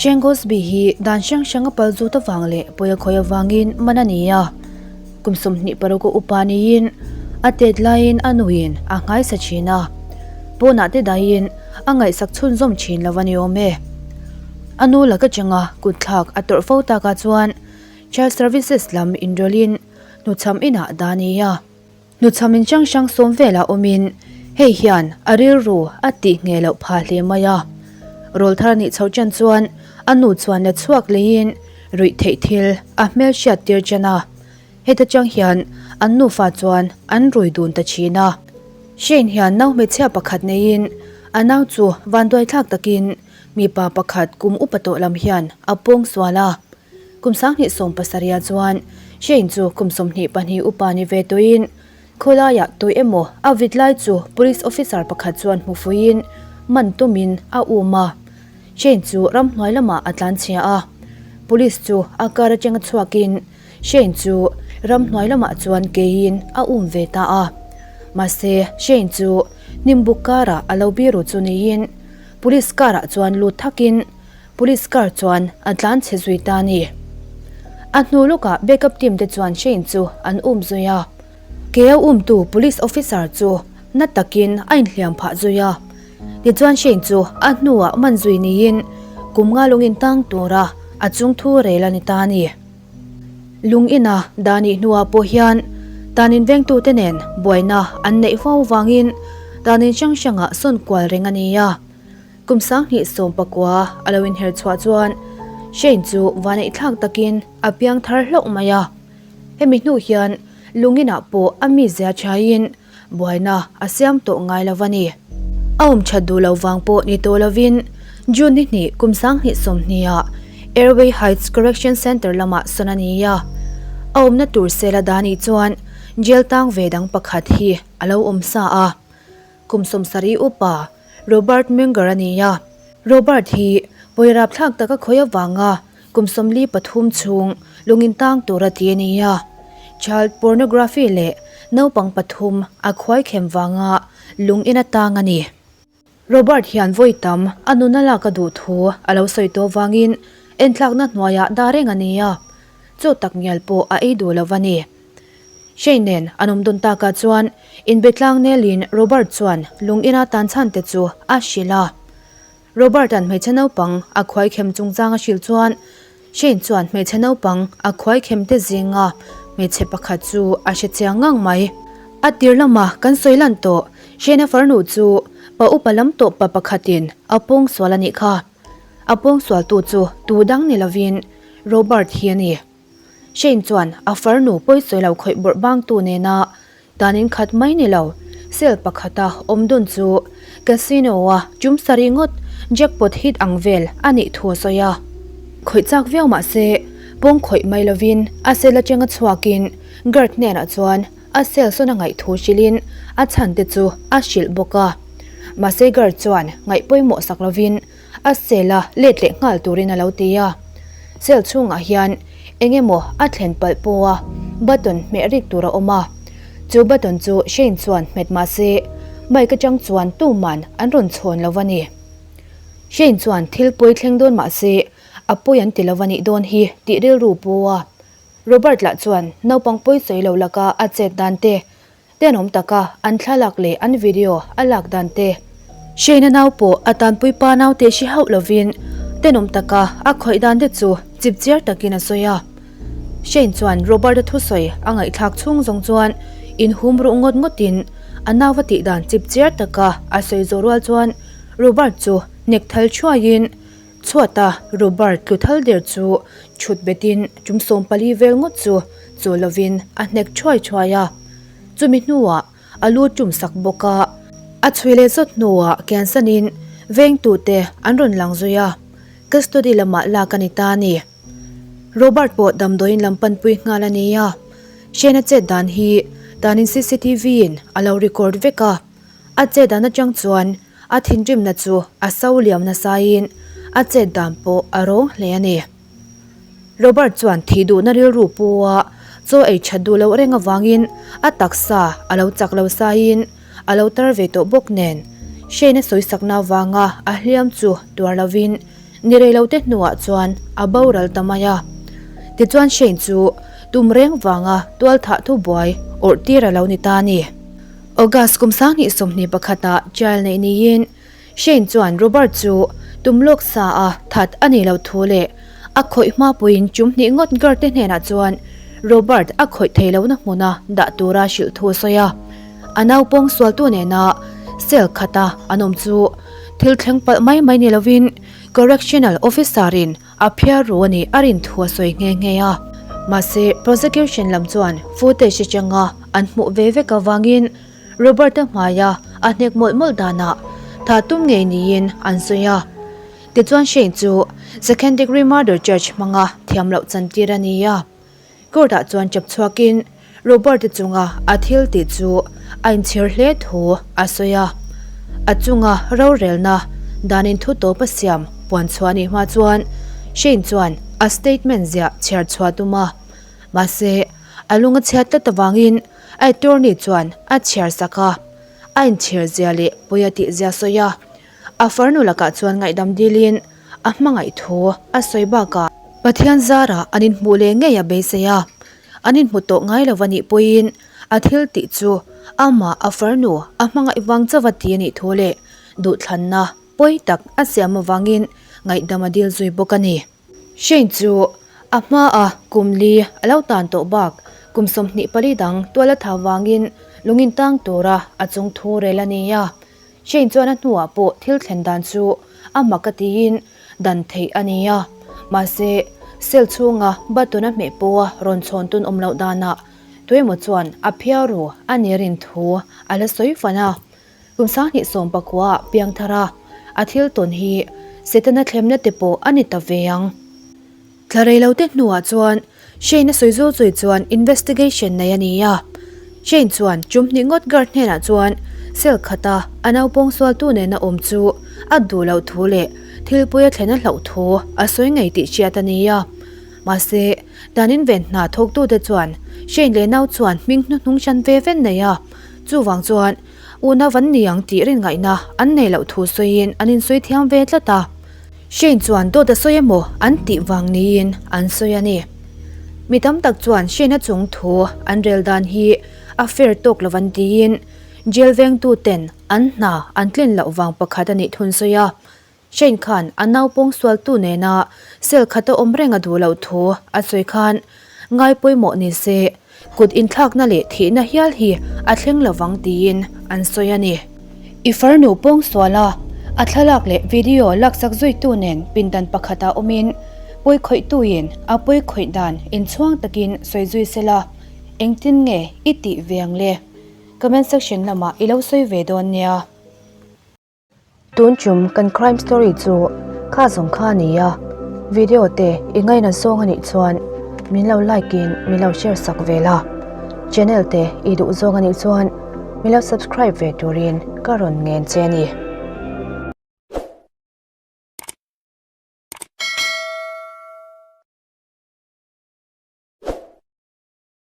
Shane Gosby hi dan hrang hrang a pal zut avang leh pawi a khawi avangin man a ni a. Kum 26 a upa niin a tet laiin a nuin a nghaisa thin a, pawnah te daiin a ngaihsak chhunzawm thin lo a ni awm e. A nu laka changa kutthlak a tawrh fo takah chuan Child Services lam inrawlhin hnuchham inah dah a ni a. Hnuchham in hrang hrang sawm velah awmin hei hian a rilru a tih ngheh loh phah hle mai a. Rawlthar nih chhoh chan chuan a nu chuan la chhuak leiin ruih theih thil a hmelhriat tir chen a. Heta chang hian an nufa chuan an rui dun ta thin a. Shane hian nau hmeichhia pakhat neiin a nau chu vanduaithlak takin mipa pakhat kum upa tawh lam hian a pawng sual a. Kum 2017 ah chuan Shane chu kum 22 upa ni ve tawhin khawlaiah tawih emaw a vit lai chu police officer pakhat chuan hmu fuiin man tumin a um a. Shane chu ramhnuai lamah a tlanchhia a, police chu a car atanga chhuakin Shane chu ramhnuai lamah chuan keiin a um ve ta a. Mahse Shane chu hnimbuk karah a lo biru chu niin police car ah chuan lut thakin Police car chuan a tlan chhe zui ta a ni. A hnu lawkah backup team te chuan Shane chu an um zui a. Ke a umtu police officer chu na takin a inhliam phah zui a. Tichuan Shane chu a hnuah man zui niin kum nga lungin tang tura a chungthu rel a ni ta a ni. Lung ina dah nih hnuah pawh hian tan invengtute nen buaina an neih fo vangin tan in hrang hrangah sawn kual reng a ni a. Kum 2019 a lo inher chhuah chuan Shane chu vaneihthlak takin a piang thar hlauh mai a. Hemi hnu hian lunginah pawh a mizia thain buaina a siam tawh ngai lo a ni. A awm that duh loh vang pawh ni tawh lovin June ni hnih kum 2020 ah Airway Heights Correction Centre lamah sawn a ni a. A awmna tur sela dani chuan jail tang ve dang pakhat hi a lo awm sa a. Kum 70 upa Robert Munger a ni a. Robert hi pawirap thlak taka khawi avanga kum 43 chhung lungin tang tur a ti a ni a. Child pornography leh naupang pathum a khuai khem vanga lungin a tang a ni. Robert hian vawi tam a nuna lak a duh thu a lo sawi tawh vangin enthlakna hnuaiah dah reng a ni a. Chaw tak ngial pawh a ei duh lo a ni. Shane nen an awm dawn takah chuan inbetlang nelin Robert chuan lung ina tan chhan te chu a hrilh a. Robert-a'n hmeichhe naupang a khuai khem chungchang a hrilh chuan Shane chuan hmeichhe naupang a khuai khem te zinga hmeichhe pakhat chu a hre chiang ngang mai. A tir lama kan sawi lan tawh Shane-a farnu chu pa upa lam tawh pa pakhatin a pawng sual a nih kha. A pawng sualtu chu tu dang ni lovin Robert hi a ni. Shane chuan a farnu pawisawi lo khawih bawrh bangtu nena tanin khat mai ni lo, cell pakhata awm dun chu casino-a tum sarih ngawt jackpot hit ang vel a nih thu a sawi a. Khawih chak viau mah se, pawng khawih mai lovin a cell atanga chhuakin guard hnenah chuan a cell sawn a ngaih thu hrilhin a chhan te chu a hrilh bawk a. Mahse guard chuan ngaih pawimawh sak lovin A cell a let leh nghal turin a lo ti a. Cell chhungah hian eng emaw a thlen palh pawh a button hmeh rik tur a awm a. Chu button chu Shane chuan hmet mah se bike atang chuan tuman an rawn chhawn lo a ni. Shane chuan thil pawi thleng dawn mah se a pawi an ti lo a nih dawn hi tih rilru pu a. Robert lah chuan naupang pawi sawi lo laka a chet dan te Tenawm taka an thlalak leh an video a lak dan te. Shane-a nau pawh a tanpui pa nau teh hre hauh lovin tenawm taka a khawih dan te chu chip chiar takin a sawi a. Shane chuan Robert-a thusawi a ngaihthlak chhung zawng chuan inhum ruh ngawt ngawtin a nau a tih dan chip chiar taka a sawi zawh rual chuan Robert chu nek thal thuaiin Chhuata Robert tlu thal der chu chhut betin tum 14 vel ngawt chu chaw lovin a hnek thuai thuai a. Chumi hnuah a lu tum sak bawk a. A chhui leh zawt hnuah kiansanin vengtute an rawn lang zui a, custody lamah lak a ni ta a ni. Robert pawh damdawiin lam panpui nghal a ni a. Shane-a chet dan hi danin CCTV-in a lo record vek a. A chet dan atang chuan a thinrimna chu a so liam nasain a chet dan pawh a rawng hle a ni. Robert chuan thih duhna rilru pu a chaw ei that duh loh reng avangin a taksa a lo chak lo saiin a lo tar ve tawh bawk nen Shane-a sawisakna avanga a hliam chu tuar lovin Ni reilote hnuah chuan a boral ta mai a. Tichuan Shane chu tum reng vanga tualthah thubuai awrh tir a lo ni ta a ni. August kum 2021 ah trial neih niin Shane chuan Robert chu tum lawk sa a that a nih loh thu leh a khawih hma puiin chum hnih ngawt guard te hnenah chuan Robert a khawih thei lohna hmuna dah tura hrilh thu a sawi a. A naupawng sualtu nena cell khata an awm chu thil thleng palh mai mai ni lovin Correctional Officer-in a phiar ru a nih a rin thu a sawi nghe nghe a. Mahse, prosecution lam chuan footage atanga an hmuh ve vek avangin Robert-a hmaia a hnek mawlh mawlh danah tha tum ngei niin an sawi a. Tichuan Shane chu second degree murder charge hmanga thiam loh chantir a ni a. Court-ah chuan chap chhuakin Robert-a chunga a thil tih chu a inchhir hle thu a sawi a. A chunga rorelna danin thu tawp a siam puan chhuah nih hma chuan Shane chuan a statement ziah chhiar chhuah tum a. Mahse, a lung a chhiat tlat avangin a attorney chuan a chhiar sak a, a inchhir zia leh pawi a tih zia sawi a. A farnu lakah chuan ngaihdam dilin a hmangaih thu a sawi bakah Pathian zarah an inhmuh leh ngei a beisei a, an inhmu tawh ngai lo a nih pawhin a thil tih chu amah a farnu a hmangaih vang chauh a ti a nih thu leh duhthlanna pawi tak a siam avangin ngaihdam a dil zui bawk a ni. Shane chu a hmaa kum li a lo tan tawh bak kum 24 dang tual a tha vangin lungin tang tura a chung thu rel a ni a. Shane chuan a hnuah pawh thil thlen dan chu a mak a tiin dan theih a ni a. Mahse, cell chhunga button a hmeh pawha rawn chhawn tun awm loh danah tuemaw chuan a phiar ru a ni rin thu a la sawi fan a. Kum 2019 ah piang thar a, a thil tawn hi Setana thlemna te pawh a ni ta ve ang. Thla rei lo te hnuah chuan Shane a sawi zul zui chuan investigation nei a ni a. Shane chuan chum hnih ngawt guard hnenah chuan cell khata a naupawng sualtu nena awm chu a duh loh thu leh thil pui a thlen a hlauh thu a sawi ngei tih hriat a ni a. Mahse, dan inven hna thawktute chuan Shane leh nau chuan hming hnuhnung hran ve ven nei a, chuvang chuan Una van ni ang tih rin ngaihna an nei loh thu sawiin an insawi thiam ve tlat a. Shane chuan dawt a sawi emaw an tih vang niin an sawi a ni. Mi tam tak chuan Shane-a chung thu an rel dan hi a fair tawk lo an tiin jail vengtuten an hna an tlin loh vang pakhat a nih thun sawi a. Shane khan a naupawng sualtu nena cell khata awm reng a duh loh thu a sawi khan ngai pawimawh ni se kut inthlakna leh thihna hial hi a thleng lovang tiin an sawi a ni. I farnu pawng suala a thlalak leh video laksak zuitu nen pindan pakhatah awmin pawikhawihtuin a pawikhawih dan inchhuang takin sawi zui sela engtin nge i tih ve ang le? Comment section lamah i lo sawi ve dawn nia. Tun chum kan crime story chu kha zawng kha a ni a, video te i ngaina zawng a nih chuan min lo like in min lo share sak ve la, channel te i duh zawng a nih chuan min lo subscribe ve turin ka rawn ngen che a ni.